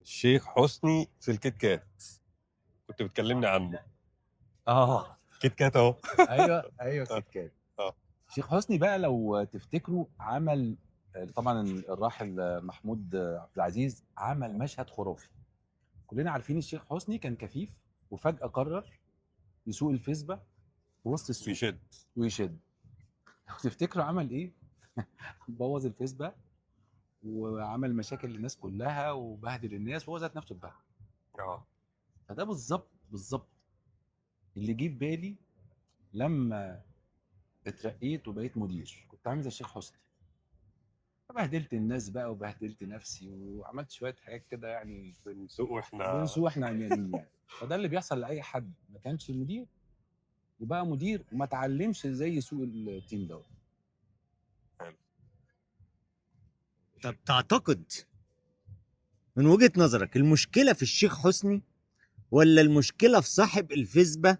الشيخ حسني في الكيت كات، كنت بتكلمني عنه. كيت كات اهو. ايوه ايوه، كيت كات. شيخ حسني بقى لو تفتكروا عمل، طبعا الراحل محمود عبد العزيز عمل مشهد خرافي. كلنا عارفين الشيخ حسني كان كفيف، وفجأة قرر يسوق الفيسبا في وسط السوق ويشد. ويشد. لو تفتكروا عمل ايه؟ بوظ الفيسبا وعمل مشاكل للناس كلها وبهدل الناس، وهو ذات نفسه اتبهدل. فده بالظبط بالظبط اللي جه في بالي لما اترقيت وبقيت مدير. كنت عامل زي الشيخ حسني، فبهدلت الناس بقى وبهدلت نفسي وعملت شوية حاجات كده، يعني بنسوق واحنا بنسوق واحنا عميانين يعني. فده اللي بيحصل لاي حد ما كانش مدير وبقى مدير وما اتعلمش ازاي يسوق ال team دوت. طب تعتقد من وجهة نظرك المشكلة في الشيخ حسني ولا المشكلة في صاحب الفيسبا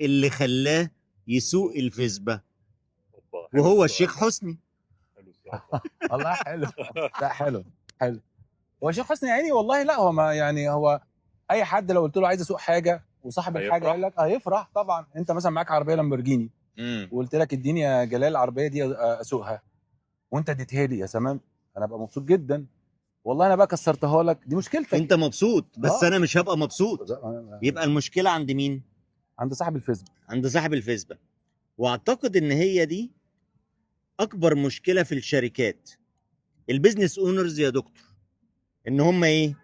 اللي خلاه يسوق الفيسبا؟ أوبا، حلو وهو السؤال الشيخ ده. حسني. حلو السؤال ده. والله حلو، لا حلو حلو. هو الشيخ حسني يعني والله لا، هو ما يعني هو اي حد لو قلت له عايز اسوق حاجة وصاحب الحاجة هيفرح. قال لك هيفرح طبعا. انت مثلا معاك عربية لامبورجيني وقلت لك اديني يا جلال العربية دي اسوقها، وانت اديتها لي يا سلام، انا ابقى مبسوط جدا. والله انا بقى كسرتها لك، دي مشكلتك. انت مبسوط بس انا مش هبقى مبسوط. يبقى المشكلة عند مين؟ عند صاحب الفيسبا. عند صاحب الفيسبا. واعتقد ان هي دي اكبر مشكلة في الشركات، ال business owners يا دكتور، ان هم ايه؟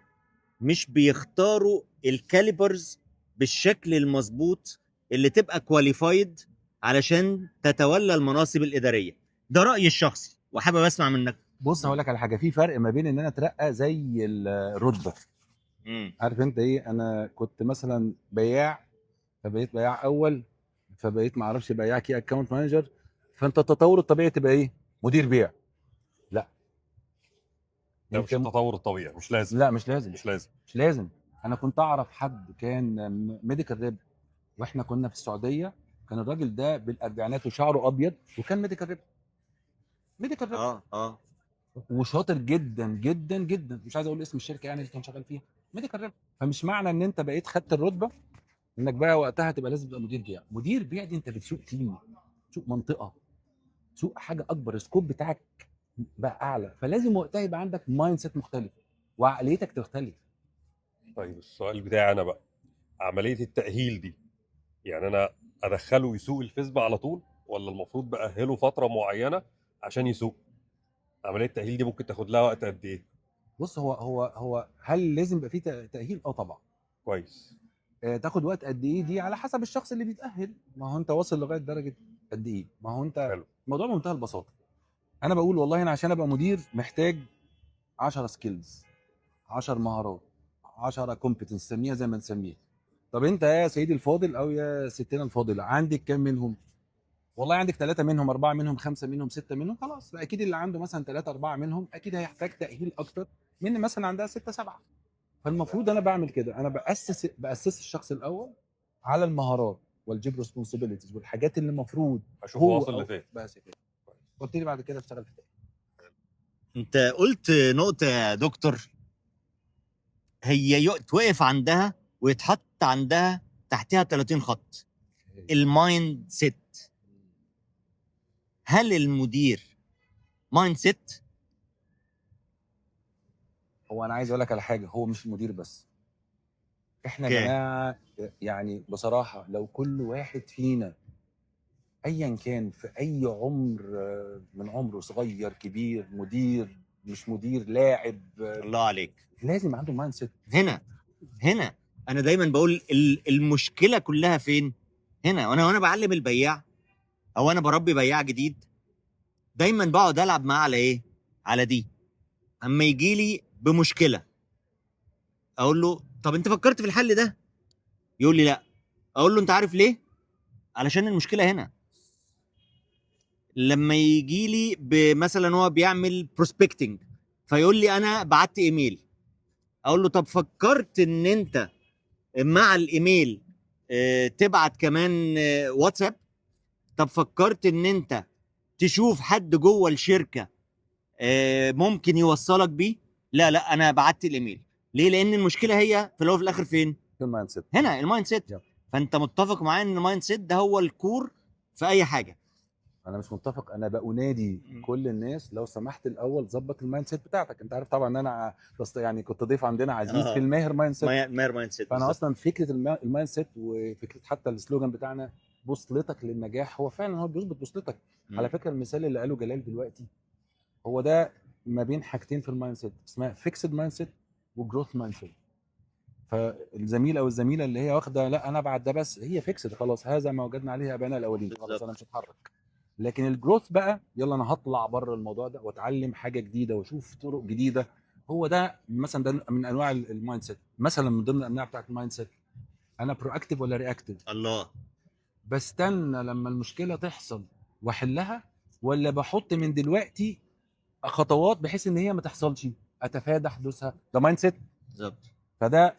مش بيختاروا ال calibers بالشكل المظبوط اللي تبقى qualified علشان تتولى المناصب الادارية. ده رايي الشخصي وحابب اسمع منك. بص هقول لك على حاجة، في فرق ما بين ان انا اترقى زي الرتبة. عارف انت ايه؟ انا كنت مثلا بياع، فبقيت بياع اول، فبقيت ما اعرفش بياع key account manager، فانت التطور الطبيعي تبقى ايه؟ مدير بيع. لا ده مش يمكن التطور الطبيعي، مش لازم. لا مش لازم. مش لازم. مش لازم. انا كنت اعرف حد كان medical rep واحنا كنا في السعودية، كان الراجل ده بالاربعينات وشعره ابيض وكان medical rep. medical rep. وشاطر جدا جدا جدا، مش عايز اقول اسم الشركة يعني اللي كان شغال فيها، medical rep. فمش معنى ان انت بقيت خدت الرتبة انك بقى وقتها تبقى لازم تبقى مدير بيع. مدير بيع دي انت بتسوق team، تسوق منطقة، تسوق حاجة اكبر، ال scope بتاعك بقى اعلى، فلازم وقتها يبقى عندك mindset مختلف وعقليتك تختلف. طيب السؤال بتاعي انا بقى، عملية التاهيل دي يعني انا ادخله يسوق الفيسبا على طول ولا المفروض باهله فترة معينة عشان يسوق؟ عملية التاهيل دي ممكن تاخد لها وقت قد ايه؟ بص هو هل لازم يبقى فيه تاهيل؟ طبعا. كويس. تاخد وقت قد ايه؟ دي على حسب الشخص اللي بيتاهل. ما هو انت واصل لغاية درجه قد ايه؟ ما هو انت حلو. الموضوع بمنتهى البساطة. انا بقول والله انا عشان ابقى مدير محتاج 10 skills، 10 مهارات، 10 competence، سميها زي ما نسميها. طب انت يا سيدي الفاضل او يا ستنا الفاضلة عندك كام منهم؟ والله عندك 3 منهم، 4 منهم، 5 منهم، 6 منهم. خلاص اكيد اللي عنده مثلا 3 4 منهم اكيد هيحتاج تاهيل اكتر من مثلا عندها 6 7. فالمفروض انا بعمل كده، انا باسس الشخص الاول على المهارات وال job responsibilities والحاجات اللي المفروض اشوف هو واصل أو لفين. بس كده، وابتدي بعد كده اشتغل في التاني. انت قلت نقطة يا دكتور هي توقف عندها ويتحط عندها تحتها 30 خط، ال mindset. هل المدير mindset؟ هو انا عايز اقول لك على حاجة، هو مش المدير بس، احنا يا جماعة يعني بصراحة لو كل واحد فينا ايا كان في اي عمر من عمره، صغير كبير، مدير مش مدير، لاعب، الله عليك، لازم عنده mindset. هنا انا دايما بقول المشكلة كلها فين؟ هنا. وانا بعلم البياع او انا بربي بياع جديد، دايما بقعد العب معاه على ايه؟ على دي. اما يجي لي بمشكلة اقول له طب انت فكرت في الحل ده؟ يقول لي لا. اقول له انت عارف ليه؟ علشان المشكلة هنا. لما يجي لي مثلا هو بيعمل prospecting فيقول لي انا بعت ايميل، اقول له طب فكرت ان انت مع الايميل تبعت كمان واتساب؟ طب فكرت ان انت تشوف حد جوه الشركة ممكن يوصلك بيه؟ لا لا انا بعت الايميل. ليه؟ لان المشكلة هي في الاول وفي الاخر فين؟ في ال mindset. هنا ال mindset. yep. فانت متفق معايا ان ال mindset ده هو ال core في اي حاجة؟ انا مش متفق، انا بأنادي كل الناس لو سمحت الاول ظبط ال mindset بتاعتك. انت عارف طبعا ان انا بس يعني كنت ضيف عندنا عزيز في الماهر mindset. ماهر mindset. فانا اصلا فكرة ال mindset وفكره حتى ال slogan بتاعنا بوصلتك للنجاح، هو فعلا هو بيظبط بوصلتك. على فكرة المثال اللي قاله جلال دلوقتي هو ده ما بين حاجتين في ال mindset اسمها fixed mindset و growth mindset. فالزميل او الزميلة اللي هي واخده لا انا ابعت ده بس، هي fixed خلاص، هذا ما وجدنا عليه ابانا الاولين، خلاص انا مش هتحرك. لكن ال growth بقى يلا انا هطلع بره الموضوع ده واتعلم حاجة جديدة واشوف طرق جديدة. هو ده مثلا، ده من انواع ال mindset. مثلا من ضمن الانواع بتاعت ال mindset، انا proactive ولا reactive؟ الله. بستنى لما المشكلة تحصل واحلها، ولا بحط من دلوقتي خطوات بحيث ان هي ما تحصلش، اتفادى حدوثها؟ ده mindset. بالظبط. فده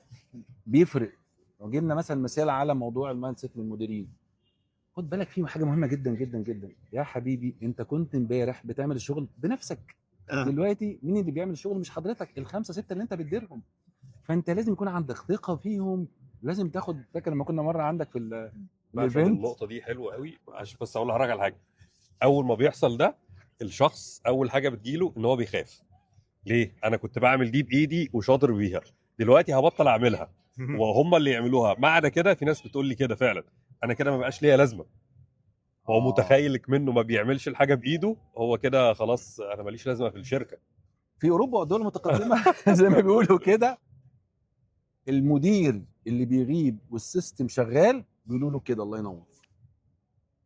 بيفرق. لو جبنا مثلا مثال على موضوع ال mindset للمديرين، خد بالك فيه حاجة مهمة جدا جدا جدا يا حبيبي. انت كنت امبارح بتعمل الشغل بنفسك. دلوقتي مين اللي بيعمل الشغل؟ مش حضرتك، الخمسة ستة اللي انت بتديرهم. فانت لازم يكون عندك ثقة فيهم، لازم تاخد. فاكر لما كنا مرة عندك في عشان ال event؟ النقطة دي حلوة قوي، عشان بس اقول لحضرتك على حاجة. اول ما بيحصل ده الشخص اول حاجة بتجيله ان هو بيخاف. ليه؟ انا كنت بعمل دي بايدي وشاطر بيها، دلوقتي هبطل اعملها وهم اللي يعملوها. معنى كده في ناس بتقول لي كده فعلا، انا كده ما بقاش ليا لازمه. هو متخيلك منه ما بيعملش الحاجة بايده، هو كده خلاص انا ماليش لازمه في الشركة. في اوروبا والدول المتقدمة زي ما بيقولوا كده، المدير اللي بيغيب وال system شغال بيقولوا له كده الله ينور.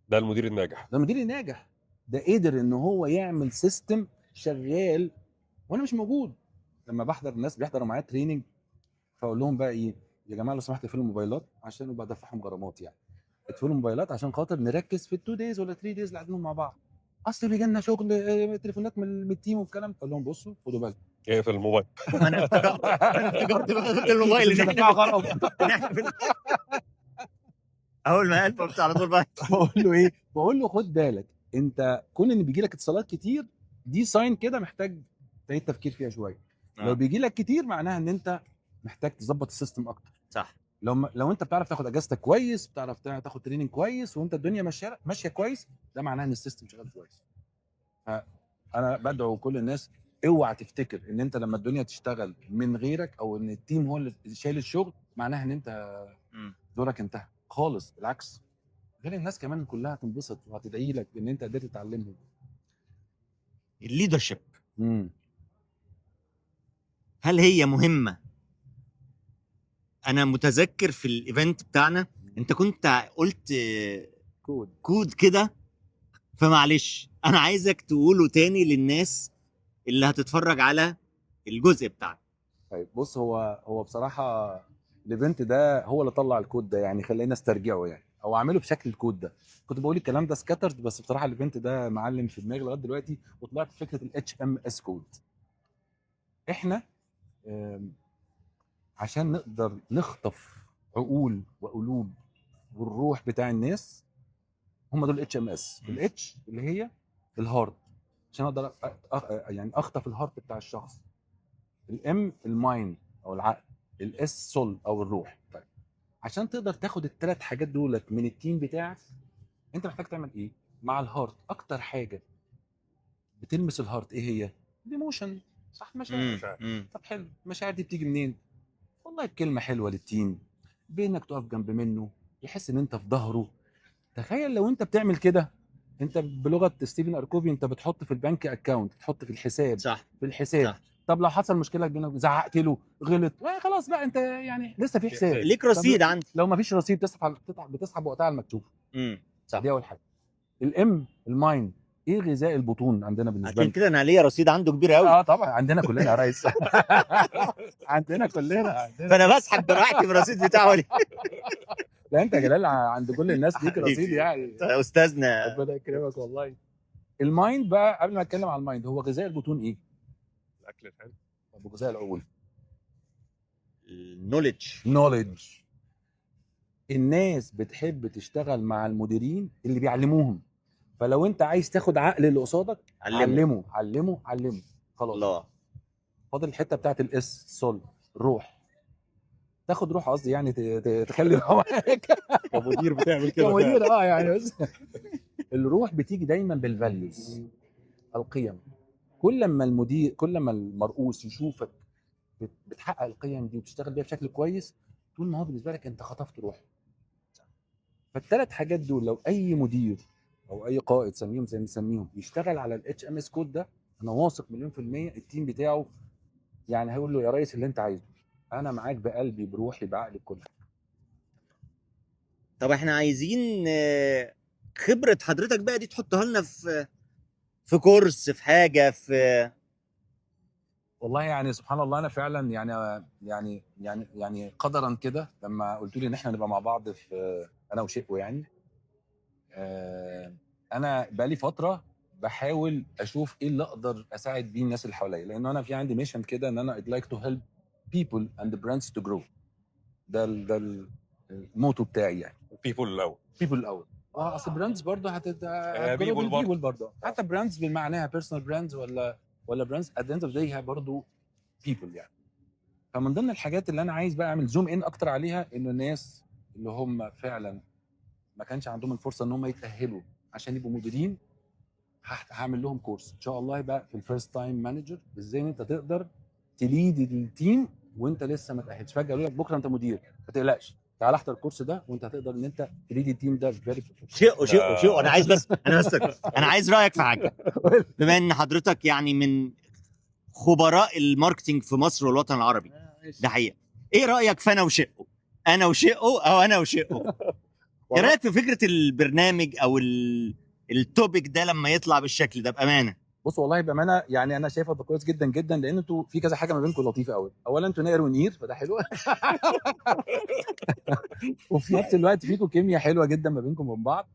ده المدير الناجح. ده المدير الناجح، ده قدر ان هو يعمل system شغال وانا مش موجود. لما بحضر الناس بيحضروا معايا training، فاقول لهم بقى ايه يا جماعة، لو سمحت اقفلوا الموبايلات عشان ابقى ادفعهم غرامات، يعني اقفلوا الموبايلات عشان خاطر نركز في ال two days ولا 3 days اللي قاعدينهم مع بعض. اصل بيجي لنا شغل تليفونات من ال team والكلام. اقول لهم بصوا خدوا بالكم، اقفل الموبايل. انا افتكرت بقى الموبايل مش هدفعه غرامة. اول ما قال على طول بقى. بقول له ايه؟ بقول له خد بالك انت كون ان بيجي لك اتصالات كتير دي sign كده محتاج تعيد تفكير فيها شوية. لو بيجي لك كتير معناها ان انت محتاج تظبط ال system اكتر. صح. لو انت بتعرف تاخد اجازتك كويس، بتعرف تاخد training كويس، وانت الدنيا ماشية كويس، ده معناها ان ال system شغال كويس. فانا بدعو كل الناس، اوعى تفتكر ان انت لما الدنيا تشتغل من غيرك او ان ال team هو اللي شايل الشغل معناها ان انت دورك انتهى خالص. بالعكس، غير الناس كمان كلها هتنبسط وهتدعي لك ان انت قدرت تعلمهم. ال leadership هل هي مهمة؟ انا متذكر في ال event بتاعنا انت كنت قلت كود كده، فمعلش انا عايزك تقوله تاني للناس اللي هتتفرج على الجزء بتاعنا. طيب بص، هو بصراحة ال event ده هو اللي طلع الكود ده، يعني خلينا استرجعه يعني او اعمله بشكل الكود ده. كنت بقول الكلام ده scattered، بس بصراحة ال event ده معلم في دماغي لغاية دلوقتي، وطلعت فكرة ال HMS code. احنا عشان نقدر نخطف عقول وقلوب والروح بتاع الناس، هم دول HMS. ال H اللي هي ال heart، عشان اقدر يعني اخطف ال heart بتاع الشخص. ال M ال mind او العقل، ال S soul او الروح. طيب عشان تقدر تاخد الثلاث حاجات دولت من ال team بتاعك، انت محتاج تعمل ايه مع ال heart؟ اكتر حاجة بتلمس ال heart ايه هي؟ ال emotion، صح؟ مشاعر. طب حلو، المشاعر دي بتيجي منين؟ والله بكلمه حلوة لل team، بانك تقف جنب منه، يحس ان انت في ظهره. تخيل لو انت بتعمل كده، انت بلغه ستيفن اركوفي انت بتحط في ال bank account، بتحط في الحساب. صح، في الحساب. صح. طب لو حصل مشكلة بينك، زعقت له، غلط، خلاص بقى انت يعني لسه في حساب ليك رصيد عندي. لو ما فيش رصيد بتسحب وقتها على المكتوب. صح. دي اول حاجة. ال M ال mind، ايه غذاء البطون عندنا بالنسبة عشان لنا كده انا ليا رصيد عنده كبير قوي. طبعا عندنا كلنا يا ريس. عندنا كلنا. فانا بسحب براحتي من الرصيد بتاعه. لا انت يا جلال عند كل الناس ليك رصيد يعني استاذنا، ربنا يكرمك والله. ال mind بقى، قبل ما اتكلم على ال mind، هو غذاء البطون ايه؟ الاكل الحلو. طب وغذاء العقول؟ ال knowledge. knowledge. الناس بتحب تشتغل مع المديرين اللي بيعلموهم، فلو انت عايز تاخد عقل اللي قصادك علمه علمه علمه. خلاص. الله. فاضل الحتة بتاعت ال S soul، الروح. تاخد روح قصدي يعني تخلي روح معاك. كمدير بتعمل كده. كمدير يعني بس الروح بتيجي دايما بال values، القيم. كل ما المدير، كل ما المرؤوس يشوفك بتحقق القيم دي وبتشتغل بيها بشكل كويس، طول ما هو بالنسبة لك انت خطفت روحه. فالثلاث حاجات دول لو اي مدير او اي قائد، سميهم زي ما نسميهم، يشتغل على ال HMS code ده، انا واثق مليون في المية ال team بتاعه يعني هيقول له يا ريس اللي انت عايزه، انا معاك بقلبي بروحي بعقلي بكل حاجة. طب احنا عايزين خبره حضرتك بقى دي تحطها لنا في course، في حاجة، في والله يعني سبحان الله، انا فعلا يعني قدرا كده لما قلت لي ان احنا نبقى مع بعض في انا وشيكو، يعني انا بقالي فترة بحاول اشوف ايه اللي اقدر اساعد بيه الناس اللي حواليا، لان انا في عندي mission كده ان انا I'd like to help people and brands to grow. ده ال motto بتاعي يعني. people الاول. people الاول. اصل brands برضه people برضه. people برضه، حتى brands بمعناها personal brands ولا brands at the end of the day برضه people يعني. فمن ضمن الحاجات اللي انا عايز بقى اعمل zoom in اكتر عليها، انه الناس اللي هم فعلا ما كانش عندهم الفرصة ان هم يتاهلوا عشان يبقوا مديرين، هعمل لهم course ان شاء الله يبقى في ال first time manager، ازاي انت تقدر ت lead ال team وانت لسه ما تاهلتش. فجاة قالوا لك بكره انت مدير، ما تقلقش، تعال احضر ال course ده وانت هتقدر ان انت ت lead ال team ده very شقه شقه شقه. انا عايز بس، انا بس انا عايز رايك في حاجة، بما ان حضرتك يعني من خبراء ال marketing في مصر والوطن العربي، ده حقيقة. ايه رايك في انا وشقه، انا وشقه او انا وشقه؟ ايه رايك في فكرة البرنامج او ال topic ده لما يطلع بالشكل ده بامانه؟ بص والله بامانه يعني انا شايفه ده كويس جدا جدا، لان انتوا في كذا حاجة ما بينكم لطيفة قوي. اولا انتوا نقر ونير، فده حلو. وفي نفس الوقت فيكم كيمياء حلوة جدا ما بينكم وبين بعض.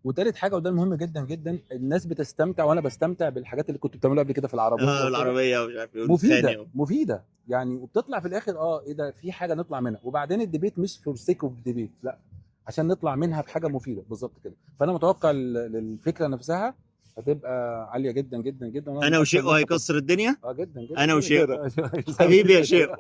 وتالت حاجة وده المهم جدا جدا، الناس بتستمتع وانا بستمتع بالحاجات اللي كنتوا بتعملوها قبل كده في العربية. العربية ومش عارف ايه، مفيدة مفيدة يعني، وبتطلع في الاخر ايه ده، في حاجة نطلع منها. وبعدين ال debate مش for sake of debate، لا، عشان نطلع منها بحاجة مفيدة بالظبط كده. فانا متوقع للفكرة نفسها هتبقى عالية جدا جدا جدا. انا وشيقو هيكسر الدنيا. جدا جدا. انا وشيقو حبيبي يا شيقو.